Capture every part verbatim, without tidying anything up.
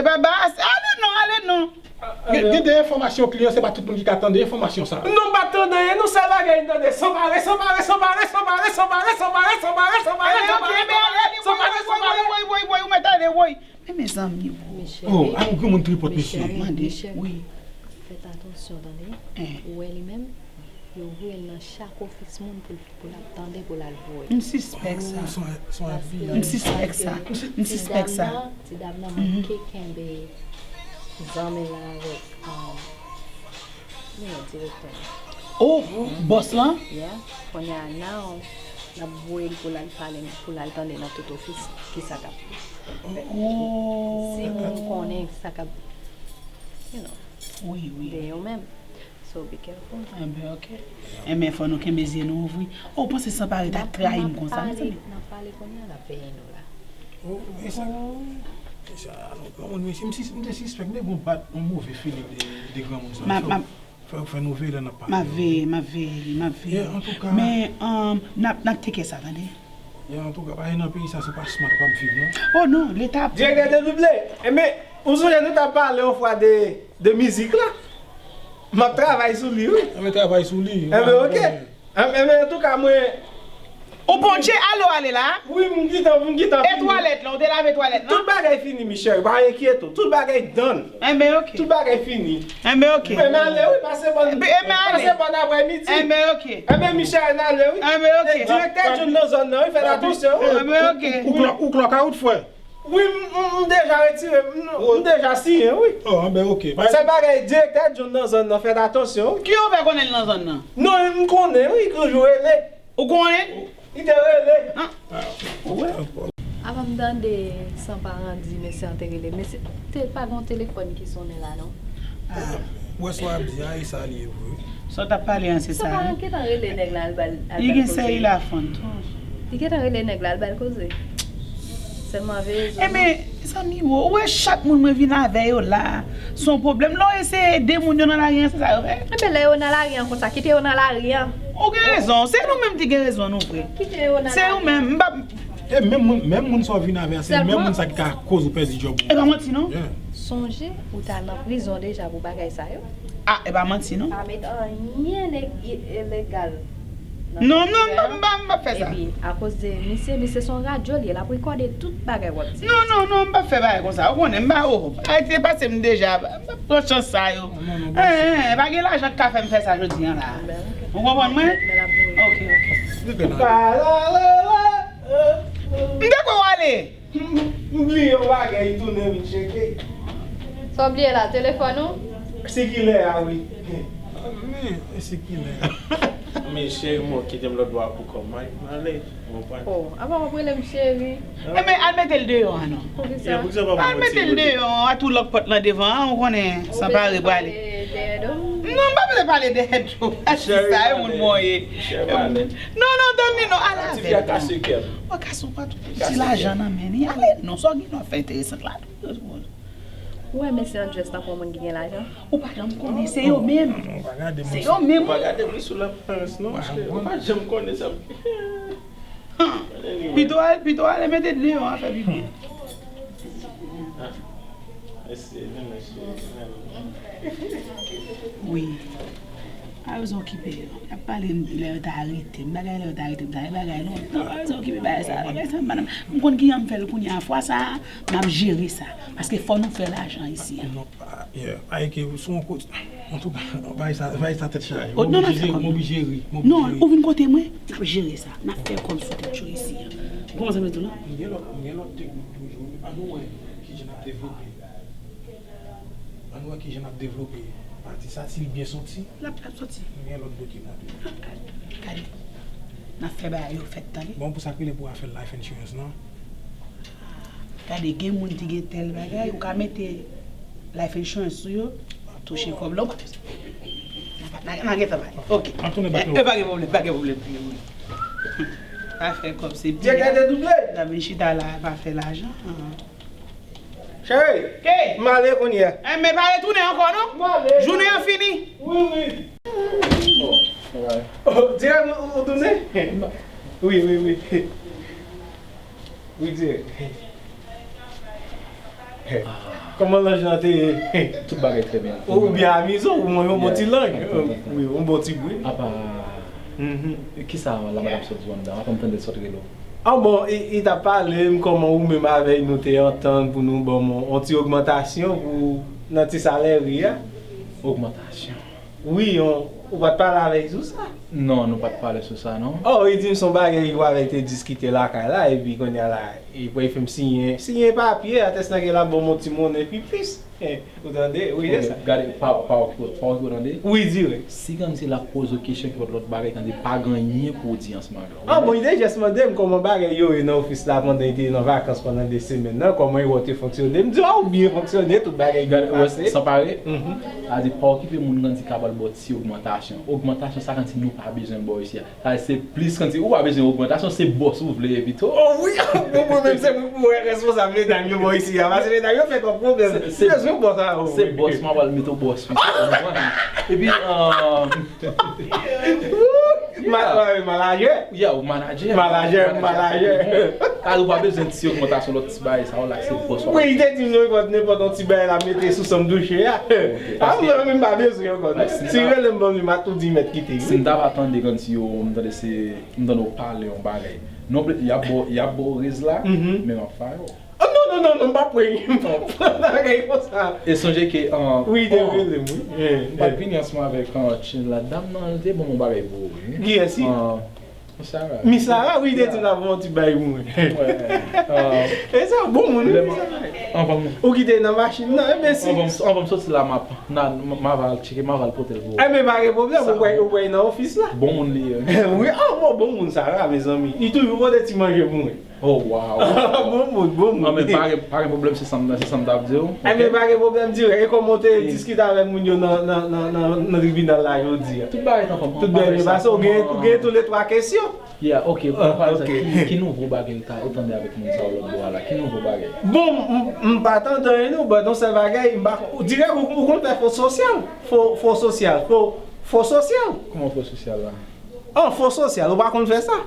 E pa bas, ale non, ale non. Gen, gen de enfòmasyon kliyan, se pa tout moun ki ka tande enfòmasyon sa. Non, m pa tande anyen, non, sèl bagay m tande, sanpare, sanpare, sanpare, sanpare, sanpare, sanpare, sanpare, sanpare, sanpare, sanpare, sanpare. Woy, woy, woy, woy, woy, ou mèt ale, woy. Men mezanmi, woy. Oh, a yon granmoun tripòt, mesye. M ap mande, wi. Fèt atansyon, tande. Ou wè li menm, yo voye l nan chak ofis moun pou l, pou l ap tande, pou l al voye. M sispèk sa. M sispèk sa. M sispèk sa. Ti dam nan, ti dam nan manke kenbe zanmi l avèk, um, men direktè. Oh, bòs lan? Yeah. Kounye a, now, n ap voye l pou l al pale, pou l al tande nan tout ofis kisa k ap fèt. Oh. Si moun konnen sa k ap, you know, wi, wi, de yo menm. So be careful. Enben, ok. Enben, fò nou kenbe zye nou ouvri. Oh, ou panse Sanpare ta trayi m konsa, mezanmi? N ap pale kounye a, n ap veye nou la. Oh, e sa. E sa, alò, granmoun, mesye, m sis-, m te sispèk, m te gon bad, yon move feeling de, de granmoun sa. M ap, m ap, fè, fè nou veye lè n ap pale. M ap veye, m ap veye li, m ap veye. Yeah, antouka. Men, um, n ap, n ap teke sa, tande. Yeah, antouka, paske nan peyi sa, se pa smart w ap viv, non. Oh non, Leta ap. Direktè T W, enben, ou sonje nou t ap pale yon fwa de, de mizik la? M ap travay sou li, wi. Enben, travay sou li. Enben, ok. Enben, antouka, mwen. Ou ponche, ale w ale la? Wi, m gentan, m gentan fini. E twalèt lan, ou te lave twalèt lan? Tout bagay fini, Michel, pa enkyete w. Tout bagay done. Enben, ok. Tout bagay fini. Enben, ok. Enben, ale, wi, pase bòn, pase bòn aprèmidi. Enben, ok. Enben, Michel, n ale, wi. Enben, ok. E direktè John nan zòn nan, wi, fè atansyon, wi. Enben, ok. Ou klòk, ou klòk out, frè. Wi, m, m, m deja retire, m, m deja siyen, wi. Oh, enben, ok. Sèl bagay, direktè John nan zòn nan, fè atansyon, wi. Ki ou fè konnen l nan zòn nan? Non, m konnen, wi, ki jou rele. Ou konnen? Li te rele. Ah. Avan m tande Sanparan di mesye an te rele, mesye te pa gen yon telefòn ki sonnen la, non? Ah. Ou wè sa w ap di a, e sa li ye vre. Sa w t ap pale an, se sa, wi. Sanparan gentan rele nèg la al ba l, al ba l koze. Li gen seri la fon tou. Li gentan rele nèg la al ba l koze. Sèlman veye zòn. Enben, zanmi, ou wè chak moun mwen vin avè yo la, se yon pwoblèm. Lè w eseye ede moun yo nan lari an, se sa yo fè. Enben, lè yo nan lari an konsa, kite yo nan lari an. Ou gen rezon, se nou menm ki gen rezon nou vre. Kite yo nan lari an. Se ou menm, m pa. E menm moun, menm moun sa w vin avè a, se menm moun sa ki ka koz ou pèdi djòb ou. E pa manti non. Yeah. Sonje, ou ta nan prizon deja pou bagay sa yo. Ah, e pa manti non. Pa met anyen neg-, i-, ilegal nan... Non, non, m pa, m pa, m pa fè sa. Epi, akoz de misye, misye se yon radyo li ye, l ap rekòde tout bagay w ap di. Non, non, non, m pa fè bagay konsa. Ou konnen, m pa, oh, bagay te pase m deja. M pa pran chans sa yo. Non, non, non, pa gen lajan k ka fè m fè sa jodi a la. Ou konprann mwen? Ok, ok. M te kwè w ale. M, m bliye yon bagay, li tounen vin tcheke. Sa w bliye la, telefòn ou? Sikilè a, wi. Men, sikilè a. Men, cheri, mwen kite m lòt bò a pou kòm mwen, m ale, ou konprann? Oh, apa w ap rele m cheri? Enben, al mete l deyò a non. Poukisa? Al mete l deyò a, tou lòk pòt lan devan an, ou konnen, Sanpare prale. Non, m pa vle pale dèyè do. Sa e moun mwen ye. Non, non, Dani, non, al avè l non. Ou kase yon pati ti lajan nan men li. Ale non, sa w gen nan fè enteresan la. Ou wè mesye an dress tankou yon moun ki gen lajan? Ou pa janm konnen, se yo menm. Se yo menm. Ou pa gade m sou laparans non, cheri. Ou pa janm konnen sa. Pito al, pito ale mete deyò a fè pipi. Wi. Pa bezwen okipe yo. Y ap pale m lè yo ta arete m. Bagay lè yo ta arete m sa, e bagay lontan. Pa bezwen okipe bagay sa. Bagay sa, madanm. M konn kijan m fè l kounye a. Fwa sa a, m ap jere sa. Paske fò nou fè lajan isi a. Non, pa, yeah. Pa eke sou yon kote. Antouka, bay sa, bay sa tèt chaje. M oblije, m oblije ri. M oblije ri. Non, ou vin kote mwen, n ap jere sa. N ap fè kòb sou tèt yo isi a. Ou konprann sa m vle di w la? M gen lòt, m gen lòt teknik toujou. Ann nou wè kijan n ap devlope. Ann wè kijan n ap devlope pati sa, si l byen soti. L ap, l ap soti. M gen lòt dokiman tou. Gade. N ap fè bagay yo fèt, tande. Bon, pou sa k rele pou afè life insurance lan. Gade, gen moun ki gen tèl bagay, ou ka mete life insurance sou yo, touche kòb la, ou pa bezwen. N a, n a, n a gentan pale. Ok. N ap tounen bak la. E, e, pa gen pwoblèm, pa gen pwoblèm, pa gen pwoblèm. Afè kòb se byen. Direktè T W. N ap vin chita la, pa fè lajan. Cheri, m ale kounye a. Enben, pa retounen ankò, non? M ale. Jounen an fini. Wi, wi. Oh, dirèk, ou, ou tounen? Wi, wi, wi. Wi, dirèk. Kòman lanj lan te ye? Tout bagay trè byen. Ou byen amize w, ou manje yon bon ti lanj? Wi, yon bon ti bri. Apa, kisa la madanm sot di w anndan? Apa m tande l sot rele w. Ah bon, li t ap pale m kòman ou menm avè l nou te antann pou nou ban m yon ti ogmantasyon pou nan ti salè li a. Ogmantasyon? Wi, yon, ou pa t pale avè l sou sa? Non, nou pa t pale sou sa non. Oh, li di m se yon bagay li avè l te diskite lakay la, epi kounye a la, li pral fè m siyen, siyen papye, atès nan ke l ap ban m yon ti monnen pi plis. Ou tande? Wi, se sa. Gade, pa pa okipe w tande. Wi, dirèk. Si Gandhi la poze w kesyon ki pot lòt bagay, Gandhi pa gen anyen pou w di ansanm avè l. Ah bon, li te jis mande m kòman bagay yo ye nan ofis la pandan li te nan vakans pandan de semèn nan, kòman yo te fonksyone. M di, ah, ou byen fonksyone, tout bagay byen pase. San pare, a di pa okipe moun, Gandhi ka ba l ba w ti ogmantasyon. Ogmantasyon sa Gandhi nou pa bezwen ba w isi a. Sa se plis Gandhi, ou pa bezwen ogmantasyon, se bòs ou vle pito. Oh wi, bon, mwen menm se mwen pou wè responsab medam yo bò isi a, paske medam yo fè twòp pwoblèm. M bezwen bòs avè w. Se bòs, m ap al mete w bòs wi. Epi manajè. Yeah, ou manajè. Manajè, manajè. Kal ou pa bezwen ti ogmantasyon lòt ti bagay sa w la se bòs ou. Wi, li te di m nenpòt nenpòt yon ti bagay l ap mete sou sanm douche a. A mwen menm m pa bezwen ankò non. Si rele m ban m li m a tou di mèt kite. Si m ta va tande Gandhi yo, m tande se, m tande w pale yon bagay. Non, y ap ba w rez la, men m ap fire w. Oh non, non, non, non, m p ap preye, m p ap pran bagay konsa. E sonje ke an. Wi, te rele m, wi. M pa t vini ansanm avèk an Chin la, dam nan, li te ban m yon bagay pou ou, wi. Kiyès li? An. Miss Sarah. Miss Sarah, wi, li te di l ap yon ti bagay pou mwen. E sa, bon moun, wi, Miss Sarah. Ou kite nan machin nan, enben si. Anvan m soti la, m ap, m ap al tcheke, m ap al pote l pou ou. Enben, pa gen pwoblèm, ou pral nan ofis la. Bon moun li ye. Wi, an, bon, bon moun Sarah, mezanmi. Li toujou pote ti manje pou mwen. Oh wow. Bon moun, bon moun. An men pa gen, pa gen pwoblèm, se sa m, se sa m t ap di w. Enben pa gen pwoblèm dirèk. E kòman w te diskite avèk moun yo nan, nan, nan, nan, nan tribinal la jodi a? Tout bagay t anfòm. Tout bagay byen pase, ou gen, ou gen tou le twa kesyon? Yeah, ok. Bon, pa egzanp, ki, ki nouvo bagay ou ta, ou tande avèk moun sa yo lòt bò a la? Ki nouvo bagay? Bon, m, m pa tande anyen non, but yon sèl bagay, m pa, dirèk ou, ou konn fè fo sosyal. Fo, fo sosyal. Fo, fo sosyal. Kòman fo sosyal la? An, fo sosyal, ou pa konn fè sa?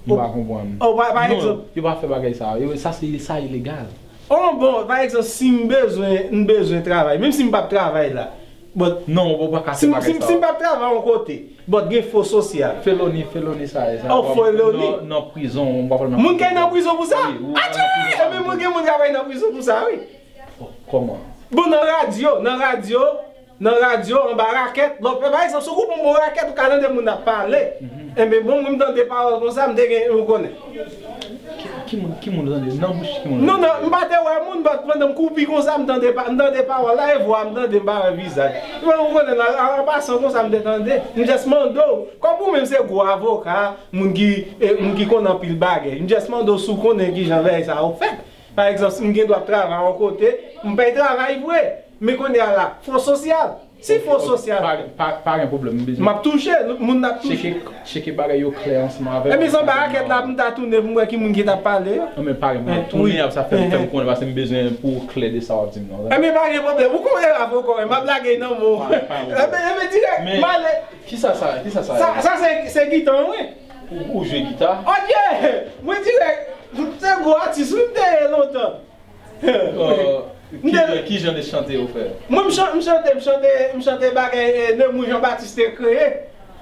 M pa konprann. Oh, pa, pa egzanp. Yo pa fè bagay sa. Yo, sa se, sa ilegal. Oh, bon, pa egzanp, si m bezwen, m bezwen travay, menm si m p ap travay la. But, non, ou pa ka fè bagay sa. Si m p ap travay yon kote, but gen fo sosyal. Feloni, feloni sa ye sa. Oh, feloni. Nan, nan prizon, ou pa nan prizon. Moun k al nan prizon pou sa? Wi, ou pa nan prizon. Atye! Enben moun gen moun k ap al nan prizon pou sa, wi. Kòman? Bon, nan radyo, nan radyo, nan radyo, anba rakèt, lòt, pa egzanp, si w koupe yon bon rakèt, ou ka tande moun ap pale. Enben, bon, mwen m tande pawòl konsa, m te gen, ou konnen. Ki, ki moun, ki moun ou tande? Nan bouch ki moun ou tande? Non, non, m pa te wè moun, but pandan m koupi konsa, m tande, m tande pawòl la, e vwa m tande, m pa wè vizaj. Ou konnen, an, an pasan konsa, m te tande. M just mande w, kòm ou menm se gwo avoka, moun ki, e, moun ki konn anpil bagay, m just mande w si w konnen kijan bagay sa yo fèt. Pa egzanp, si m gen dwa ap travay yon kote, m pèy travay vre. Men kounye a la, fo sosyal. Si fo sosyal. Pa, pa, pa gen pwoblèm, m bezwen. M ap touche, moun n ap touche. Tcheke, tcheke bagay yo klè ansanm avè m. Epi anba rakèt la, pou m ta tounen pou m wè ki moun ki t ap pale yo. Non, men pa gen pwoblèm. Tounen ap sa fè m, fè m konnen, paske m bezwen pou w klè de sa w ap di m nan. Enben pa gen pwoblèm. Ou konnen avoka w, m ap lage nan men w. Enben, enben dirèk, m ale. Kisa sa, kisa sa ye? Sa, sa se, se gita, wi. Ou, ou jwe gita? Odye! Mwen dirèk, se gwo atis, wi, m te ye lontan. Euh, ki, ki jan de chante ou fè? Mwen, m chan-, m chante, m chante, m chante bagay, eh, Nemou Jean Baptiste te kreye.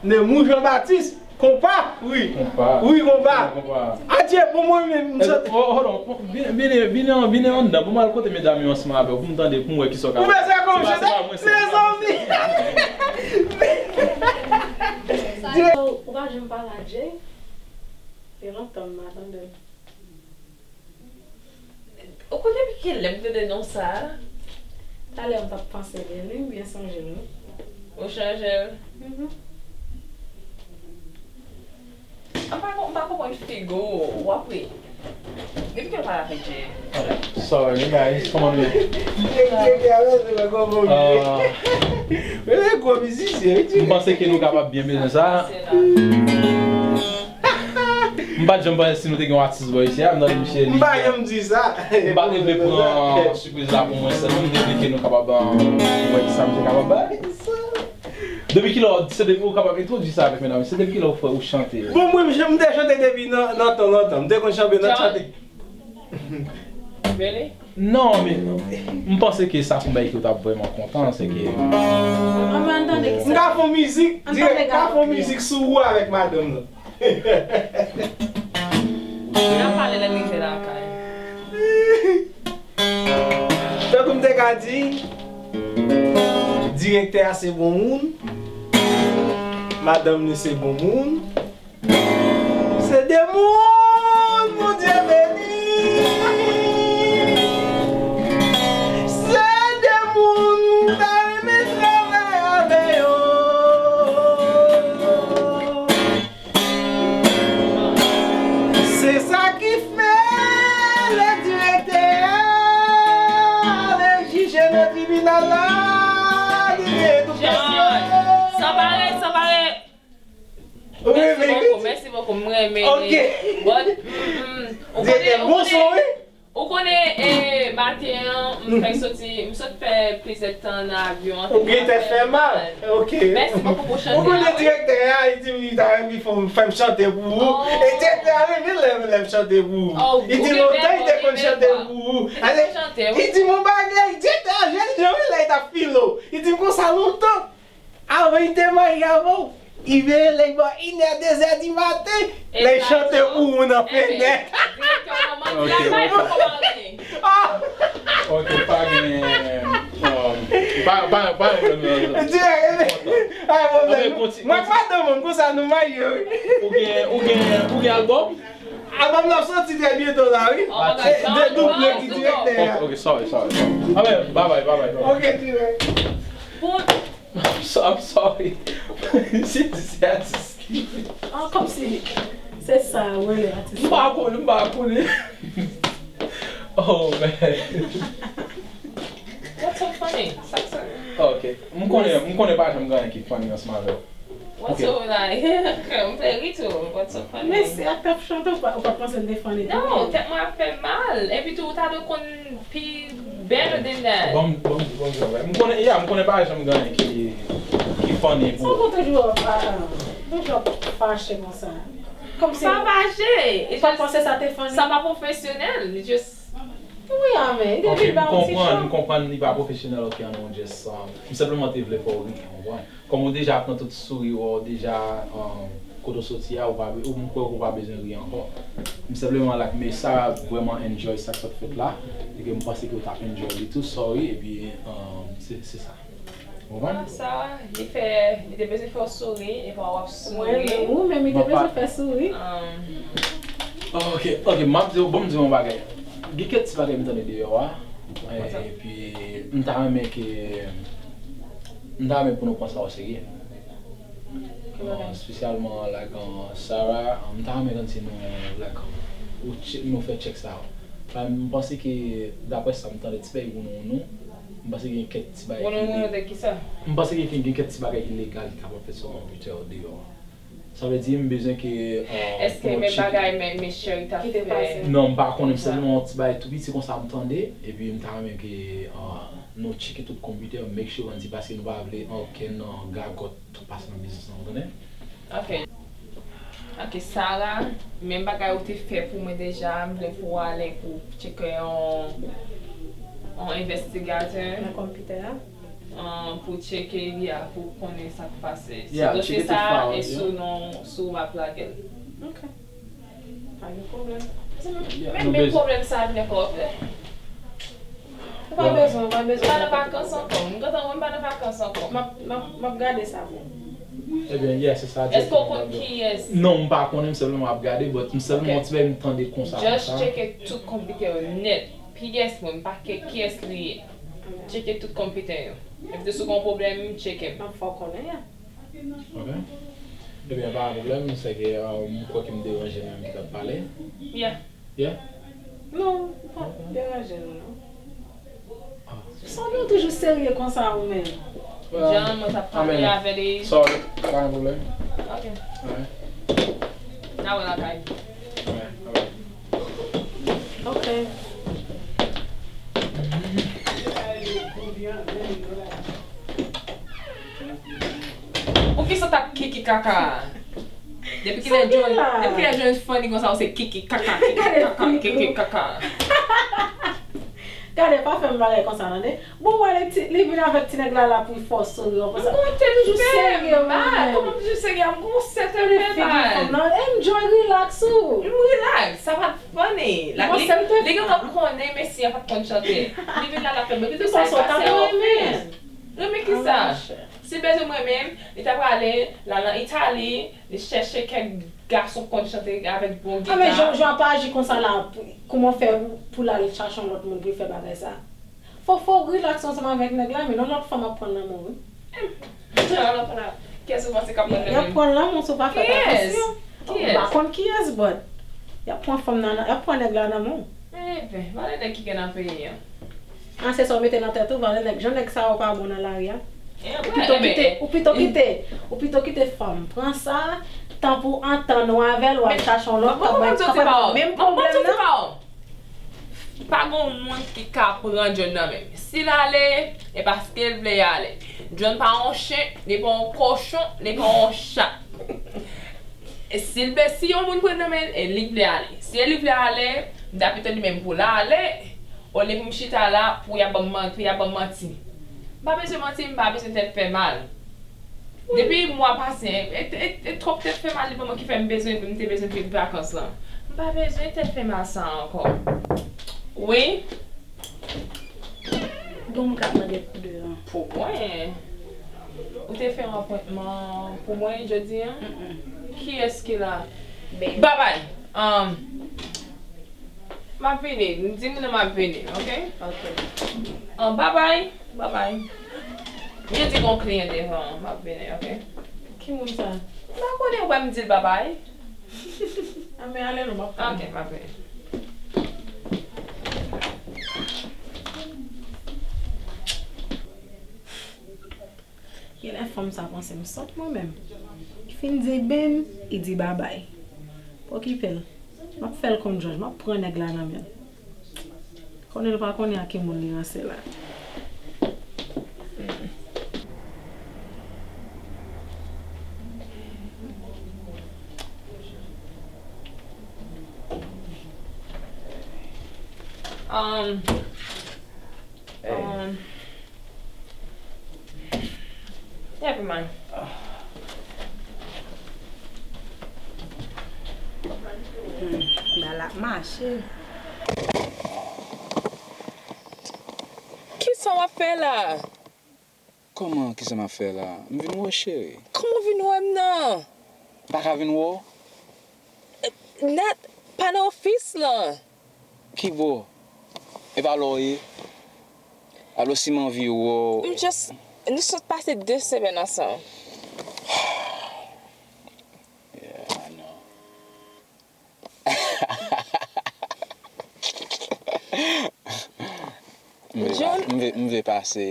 Nemou Jean Baptiste, konpa, wi. Konpa. Wi, konpa. Konpa. Adye, bon, mwen menm, m chante. Oh, hold on. Vini, vini, vini, vini anndan. Bon, m al kote medam yo ansanm avè w pou m tande, pou m wè kisa w ka fè. Ou bezwen kòm chante? Mezanmi! Ou pa janm pale a Jay? E lontan m pa tande l. Ou konn depi kilè m tande non sa a? Talè m t ap panse de li, m byen sonje l, wi. Ou chanje l? Mhm. M pa, m pa konprann figi w, w ap ri. Depi kilè w pale avèk Jay? Sorry, guys, kòman nou ye? Mwen se gwo mizisyen, wi. M panse ke nou kapab byen bezwen sa. M pa t janm panse si nou te gen yon atis bò isi a, m tande misye li. M pa janm di sa. M pa t vle pran sipriz la pou mwen sèlman, m te vle ke nou kapab, ah, wè kisa misye kapab bay. Depi kilè, se depi ou kapab entwodui sa avèk medam, se depi kilè ou fè ou chante? Bon, mwen, m te chante depi nan, nan tan lontan. M te konn chante nan chante. Really? Non, men m panse ke sa se yon bagay ke w t ap vrèman kontan, se ke An, men ann tande ki M sa. ka fè yon mizik, Ann dirèk, tande m ka fè yon Gabriel. mizik sou ou avèk madanm nan. N ap pale lè n rive lakay. Tankou m te ka di, direktè a se bon moun, madanm li se bon moun, se de moun Bondye beni. Se de moun m ta renmen travay avè yo. Se sa ki fè lè direktè a ale jije nan tribinal la, li gen tout kesyon. John, sanbare, sanbare. Wi, Mèsi wi, bokou, wi. mèsi bokou, m renmen. Ok. But, mm, mm. Ou Direktè, konnen, ou bon konnen, son, wi. Ou konnen, e, maten an, m fèk soti, m sot fè plizyè tan nan avyon an, Ou gen tèt fè mal. Ok. Mèsi bokou pou chante a, wi. Ou konnen direktè a, li di m li ta renmen fè m, fè m chante pou ou. Oh. E direktè a renmen lè, lè m chante pou ou. Oh, Li di ou gen lontan li te konn chante pou ou. Li te konn chante, wi. Li di m yon bagay, direktè a jèn jan wi lè li t ap file w. Li di m konsa lontan. Avan li te marye avè w, li veye lè bò inè, dezè di maten, lè l chante pou ou nan fenèt. Direktè w nan manti la, pa yon kòmante. Ah! Ok, pa gen, um, pa, pa, pa yon pwoblèm nan. Dirèk, pa yon pwoblèm. Mwen ak madanm mwen, konsa nou marye, wi. Ou gen, ou gen, ou gen albòm? Albòm nan soti trè byento la, wi. Oh my God. Se de double ki direktè a. Ok, ok, sorry, sorry. Ah, men, bye bye, bye bye, bye bye. Ok, dirèk. Pou I'm so, I'm sorry. Se, se atis ki Ah, kòmsi se sa, wè, le atis. M pa konnen, m pa konnen. Oh, man. What's so funny? Sa k sa? Ok. M konnen, m konnen pa janm gen anyen ki funny ansanm avè w. What's Ok. so, like, m fè ri tou. What's so funny? Men si ak t ap chante, ou pa, ou pa panse l te funny tou? Non, tèt mwen ap fè mal. Epi tou, ou ta dwe konn pi better than that. Bon, bon, bon, bon, bon. M konnen, yeah, m konnen pa janm gen anyen ki, ki funny Sa pou pou toujou ap, ah, toujou ap fache konsa. Kòmsi Pa fache. Ou pa panse sa te funny? Sa pa pwofesyonèl. Just Wi, a, men, Ok, depi ba m yon ti konprann, chan. m konprann li pa pwofesyonèl, ok, an nou just, um, m senpleman te vle fè w ri, w konprann? Kòm ou deja ap nan tout souri, ou deja, um, kote w soti a, ou pa be-, ou, m kwè ke w pa bezwen ri ankò. M senpleman like, men sa vrèman enjoy sa k sot fèt la, e ke m panse ke w t ap enjoy li tou, sorry, epi, um, se, se sa. Ou konprann? Ah, sa, li fè, li te bezwen fè w souri, epi w ap souri. Mwen, ou menm, li te Mwen pa bezwen fè souri. Um, Ok, ok, m ap di w, bon, m di w yon bagay. Gen kèk ti bagay m tande deyò a, What's up? epi m ta renmen ke, m ta renmen pou nou pran sa o serye. Ki bagay? Espesyalman, like, uh, Sarah, uh, m ta renmen kòmsi nou, like, ou tche-, nou fè tchèk sa yo. Paske m panse ke, daprè sa m tande, ti bagay wounou wounou, m panse gen kèk ti bagay ki Wounou wounou de kisa? M panse ke gen, gen kèk ti bagay ilegal ki kapab fèt sou konpitè yo deyò a. Sa vle di, m bezwen ke, uh, Èske pou nou men tcheke. bagay men, men Sherry t ap Ki te fè? pase? Non, m pa konnen, m Sa. sèlman yon ti bagay tou piti konsa m tande, epi m ta renmen ke, uh, nou tcheke tout konpitè, make sure, paske nou pa vle okenn, uh, gagòt pase nan biznis lan, ou konnen? Ok. Ok, Sarah, menm bagay ou te fè pou mwen deja, m vle pou w ale pou tcheke yon, yon envestigatè. Nan konpitè a? An, pou tcheke li a, pou konnen sa k pase. Si Yeah, dosye tcheke sa tout file, e yeah. sou non, sou w ap lage l. Ok. Pa gen pwoblèm. Yeah, Men, nou men bezwen. pwoblèm sa a vin ankò, frè. Ou pa Bon. bezwen, ou pa bezwen. M pa nan vakans ankò. M gentan wè m pa nan vakans ankò. M ap, m ap, m ap gade sa pou ou. Ebyen, yeah, se sa Èske w konn kiyès? Non, m pa konnen, m senpleman ap gade, but m senpleman Ok. yon ti bagay m tande konsa, Just konsa. tcheke tout konpitè yo nèt. Kiyès mwen, m pa ke kiyès li ye. Tcheke tout konpitè yo. Epi tou si w gen yon pwoblèm, tcheke m. M ap fè w konnen, ya. Ok. Ebyen, pa gen pwoblèm, se ke, uh, m kwè ke m deranje menm ki t ap pale. Yeah. Yeah? Non, m pa deranje nou, non. Ah. Sa w toujou serye konsa ou menm? Well, Jan mwen t ap pale I mean, avè li. Sorry, pa gen pwoblèm. Ok. Alright. N a wè lakay. Alright, alright. Ok. Poukisa w t ap kiki kaka? Depi kilè Johnny, depi kilè Johnny funny konsa, ou se kiki kaka, kiki kaka, kiki kaka. Gade, pa fè m bagay konsa, tande. Bon, wè, li ti, li vin avèk ti nèg la, la pou fò souri, w konsa. M gon tèt ki fè mal. Kòman m toujou serye? M gon sèt tèt ki fè mal. Enjoy, relax ou. M relax, sa pa t funny. Like, li, li gentan konnen, mesye a pa t konn chante. Li vin la, l ap fè bri. Li sa pase anpil. Renmen kisa? Si l bezwen mwen menm, li ta prale, l al nan Itali, li chèche kèk gason k konn chante avèk bon gita. Ah, men jan, jan ap aji konsa la, pou, kòman fè pou, pou l al chache yon lòt moun pou l fè bagay sa? Fò, fò w relax ansanm avèk nèg la, men yon lòt fanm ap pran lanmou, wi. Yon lòt fanm la. Kiyès ou panse k ap pran lanmou? Y ap pran lanmou si w pa fè atansyon. Kiyès? Ou pa konn kiyès, but y ap pran fanm nan, y ap pran nèg la nan men w. Enben, valè nèg ki gen nan peyi a. Ah, se sa w mete nan tèt ou, valè nèg. Jan nèg sa yo pa bon nan lari a. Ou pito kite, ou pito kite, ou pito kite fanm pran sa, tan pou antann ou avè l, w al chache yon lòt, k ap bay, k ap bay menm pwoblèm nan. Pa gon moun ki ka pran John nan men m. Si l ale, e paske l vle ale. John pa yon chen, li pa yon kochon, li pa yon chat. E si l be-, si yon moun pran nan men l, e li k vle ale. Si e li k vle ale, m ta pito di men m pou l ale, olye pou m chita la, pou y ap ban m man-, pou y ap ban m manti. M pa bezwen manti, m pa bezwen tèt fè mal. Depi mwa pase, e, e, e twòp tèt fè mal li ban mwen ki fè m bezwen, m te bezwen vin vakans lan. M pa bezwen tèt fè mal sa ankò. Wi. Gen moun k ap mande pou de an. Pou mwen? Ou te fè yon apwentman pou mwen jodi a? Mm-mm. Kiyès ki la? Baby. Babay. Um, M ap vini. Di moun nan m ap vini, oke? Oke. An, babay. Babay. Byen di gon kliyan devan an, m ap vini, oke? Ki moun sa? M pa konnen, ou wè m di l babay. A, men ale non, m ap tann. Oke, m ap vini. Genlè fanm sa panse m sòt mwen menm. Li fin di Ben, li di babay. Pa okipe l. M ap fè l konn jòj, m ap pran nèg la nan men l. Konnen l pa konnen ak ki moun li ranse la. Um, um, Never mind. Hmm, bal ap mache. Kisa w ap fè la? Kòman, kisa m ap fè la? M vin wè w, cheri. Kòman w vin wè m nan? Pa ka vin wè w? Nèt, pa nan ofis lan. Ki bò? E pa la w ye? Alò, si m anvi wè w. M just, nou sot pase de semèn ansanm. Yeah, I know. M vle pa-, John, m vle, m vle pase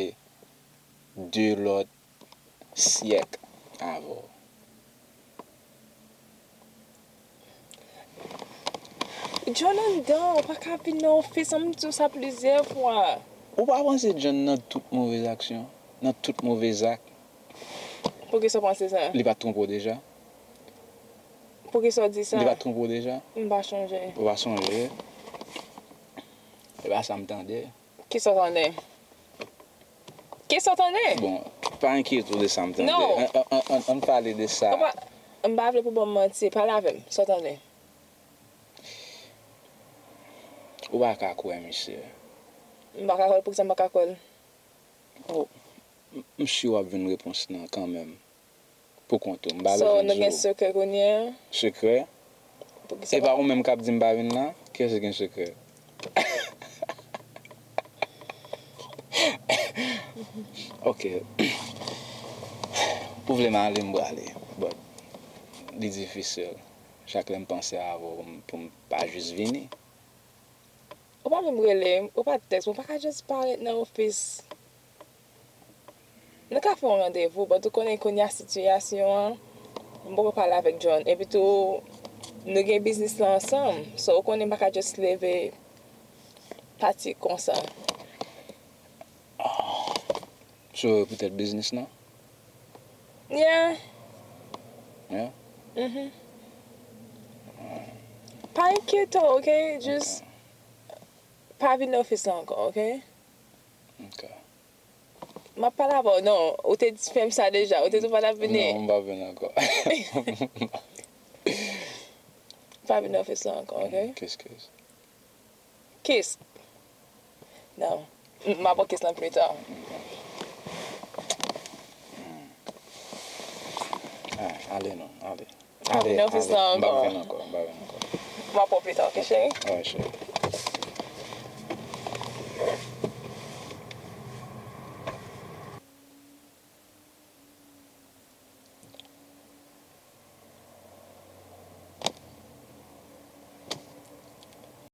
de lòt syèk avè w. John anndan, ou pa ka vin nan ofis lan, m di w sa plizyè fwa. Ou pa panse John nan tout move aksyon, nan tout move zak? Poukisa w panse sa? Li pa t twonpe w deja? Poukisa w di sa? Li pa t twonpe w deja? M pa chonje. Ou pa sonje? E pa sa m tande. Kisa w tande? Kisa w tande? Bon, pa enkyete w de sa m tande. Non. Ann, ann, ann, ann, ann pale de sa. Ou pa, m pa vle pou ban m manti. Pale avè m. Sa w tande? Ou pa ka kwè misye. M pa ka kwè l, poukisa m pa ka kwè l? Oh, m, m si w ap jwenn repons lan kanmenm. Pou kont ou, m pa bezwen di w. So, nou gen sekrè kounye a? Sekrè? Poukisa? E pa ou menm k ap di m pa vin la? Kiyès ki gen sekrè? Ok. Ou vle m ale, m prale. But, li difisil. Chak lè m panse avè w, pou m, pou m pa jis vini. Ou pa menm rele m, ou pa tèks mwen, ou pa ka jis parèt nan ofis. Nou ka fè yon randevou, but ou konnen kounye a sitiyasyon an, m poko pale avèk John. Epi tou, nou gen biznis lan ansanm. So, ou konnen m pa ka just leve pati konsa. So, poutèt biznis lan? Yeah. Yeah? Mhm. Pa enkyete w, ok? Just Pa vin nan ofis la ankò, oke? Ok. M ap pale avè w, non. Ou te di fè m sa deja. Ou te di w pa t ap vini. Non, m p ap vin ankò. Pa vin nan ofis la ankò, oke? Kiss, kiss. Kiss. Non. M, m ap pran kiss lan pita. Ah, ale non, ale. Pa vin nan ofis la ankò. M p ap vin ankò, m p ap vin ankò. M ap pran pita, oke, cheri? Wi, cheri.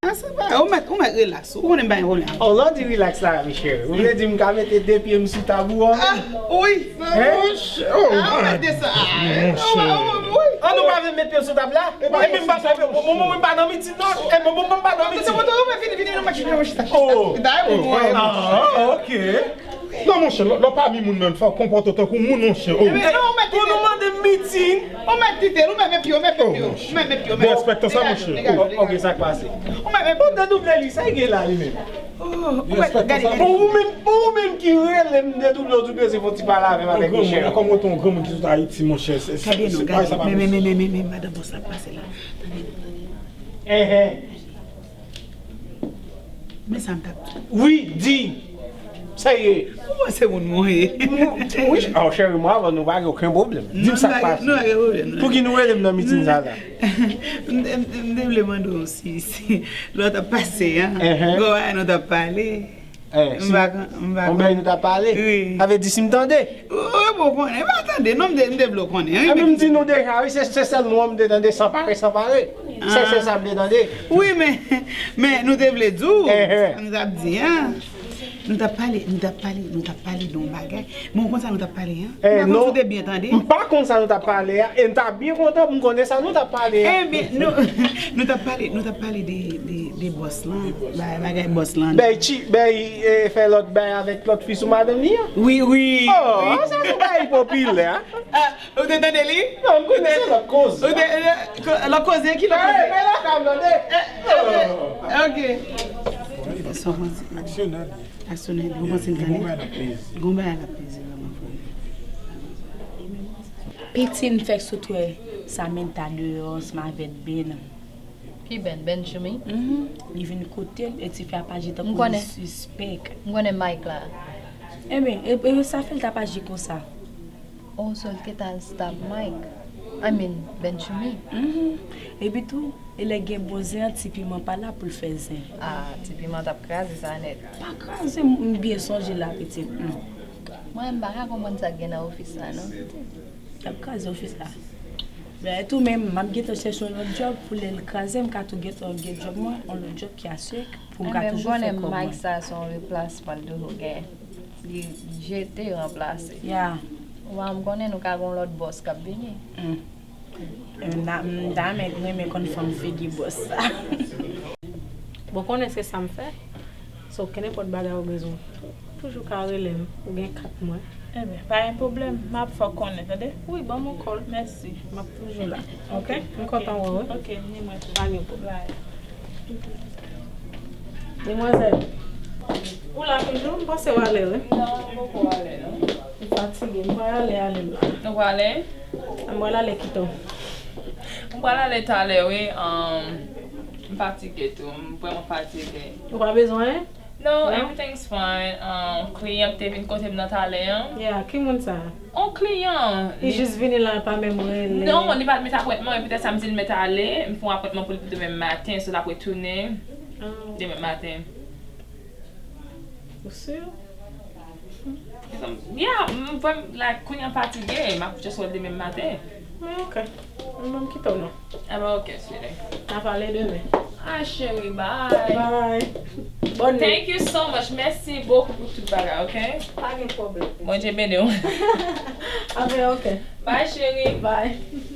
Ah, sa va, ou mèt, ou mèt rilaks. Ou konnen m pa gen pwoblèm. Oh, lè w di rilaks la, mi cheri, ou vle di m ka mete de pye m sou tab ou an? Ah, wi. Hein? Mon chè, oh, ah, ou mèt desann. Ah, mon chè. Wi. An nou pa vle met pye m sou tab la? Epi m pa, mwen, mwen, mwen pa nan mitin non. E mwen, mwen, mwen pa nan mitin. Vini, vini, vini, vini, vini, vini. Oh. Ah, ok. Non, monchè, lè, lè w pami moun menm, fò w konpòte w tankou moun, monchè. Oh. Ebyen, non, ou mèt kite l. Pou nou mande m mitin. Ou mèt kite l, ou mèt met pye w, ou mèt met pye w. Oh, monchè. Ou mèt met pye w, ou mèt met pye w. Dezrèspektan sa, monchè. Degaj ou, degaj ou, degaj ou. Ou mèt met pye w. Ou dedouble li, sa l gen la, li menm? Oh, ou mèt, gade, gade. Pou ou menm, pou ou menm ki rele m, dedouble w, di w bezwen fè yon ti pale avè m avèk Michel. Kòm ou te yon granmoun ki sot Ayiti, monchè, se, se, se pa sa, pa posib. Gade non, gade, men, men, men, men, men, men, madan bòs la pase la. Tande. Enhen. Men sa m t ap di. Wi, di. Sa ye. Ou wè se moun mwen ye. Wi, oh, cheri, mwen avè w, nou pa gen okenn pwoblèm. Di m sa k pase. Nou pa gen pwoblèm, non. Pouki nou rele m nan mitin sa la? M, m, m te vle mande w si, si lè w t ap pase an, gon bagay nou t ap pale. M pa kon, m pa kon. Gon bagay nou t ap pale? Wi. Sa vle di si m tande? Ou, ou, ou konnen, m pa tande, non, m te, m te vle w konnen, wi. Ebyen, m di nou deja, wi, se, se sèl non an m te tande, Sanpare, Sanpare. Se, se sa m te tande. Wi, men, men nou te vle di w, sa nou t ap di an. Nou t ap pale, nou t ap pale, nou t ap pale de yon bagay. Men w konn sa nou t ap pale an? M pa konn si w te byen tande. M pa konn sa nou t ap pale a, e m ta byen kontan pou m konnen sa nou t ap pale a. Ebyen, nou, nou t ap pale, nou t ap pale de, de, de bòs lan, ba-, bagay bòs lan. Bèy chi, bèy, e, fè lòt bèy avèk lòt fi sou madanm li an. Wi, wi. Oh, sa se bagay popilè. Ah, ou te tande li? Non, m konnen se lòt koze. Ou te, e, ko-, lòt koze, ki lòt koze? Ey, men la ka m tande. Eh, eh, ok. Sa w panse? Aksyonè li. Aksyonè li. Ou panse l tande? Gon bagay l ap peze. Gon bagay l ap peze vrèman, frè. Piti, m fèk sot wè Samantha deyò ansanm avèk Ben. Ki Ben? Ben Chumi? Mhm. Li vin kote l, e tifi ap aji tankou li sispèk. M konnen Mike la. Ebyen, e, e sa fè l t ap aji konsa. Oh, so l te ta al stab Mike. I mean, Ben Chumi. Mhm. Epi tou, e lè gen bon zen an, Ti Piman pa la pou l fè zen. Ah, Ti Piman t ap kraze sa nèt. Pa kraze, m, m byen sonje la, pitit. Hmm. Mwen, m pa ka konprann sa k gen nan ofis la, non. L ap kraze ofis la. Men tou, men m ap gentan chèche yon lòt djòb pou lè l kraze, m ka tou gentan gen djòb mwen, yon lòt djòb ki asire pou m ka toujou fè kòb mwen. Mike sa se yon replasman l toujou gen. Li jete, ranplase. Ya. Wa, m konnen nou ka gen yon lòt bòs k ap vini. Hmm. M ta, m ta renmen, renmen konn fòm figi bòs sa. Bon, konnen se sa m fè. So, kenenpòt bagay ou bezwen, toujou ka rele m. Ou gen kat mwen. Ebyen, pa gen pwoblèm. M ap fè w konnen, tande? Wi, ban m yon kòl. Mèsi. M ap toujou la. Ok? M kontan wè w, wi. Ok, ni mwen tou. Pa gen pwoblèm. Demwazèl. Ou la toujou? M panse w ale, wi. Non, m poko ale, non. M fatige. M pral ale, ale m la. Ou prale? M pral ale kite w. M pral ale talè, wi. Um, m fatige tou. M vrèman fatige. Ou pa bezwen? Non, everything's fine. Um, kliyan ki te vin kote m nan talè an. Yeah, ki moun sa? On kliyan. Li jis vini la, pa menm rele. Non, li pa t met apwentman, e poutèt sa m di l mèt ale, m fè yon apwentman pou li pou demen maten, so l ap retounen demen maten. Ou si? Yeah, m, m, like, kounye a m fatige, m ap just wè l demen maten. Ah, ok. Mwen, m kite w non. Ah, ben, ok, sweetie. N a pale demen. Ah, cheri, bye. Bye. Bonne nuit. Thank you so much. Mèsi bokou pou tout bagay, ok? Pa gen pwoblèm. Bondye beni w. Ah, ben, ok. Bye, cheri. Bye.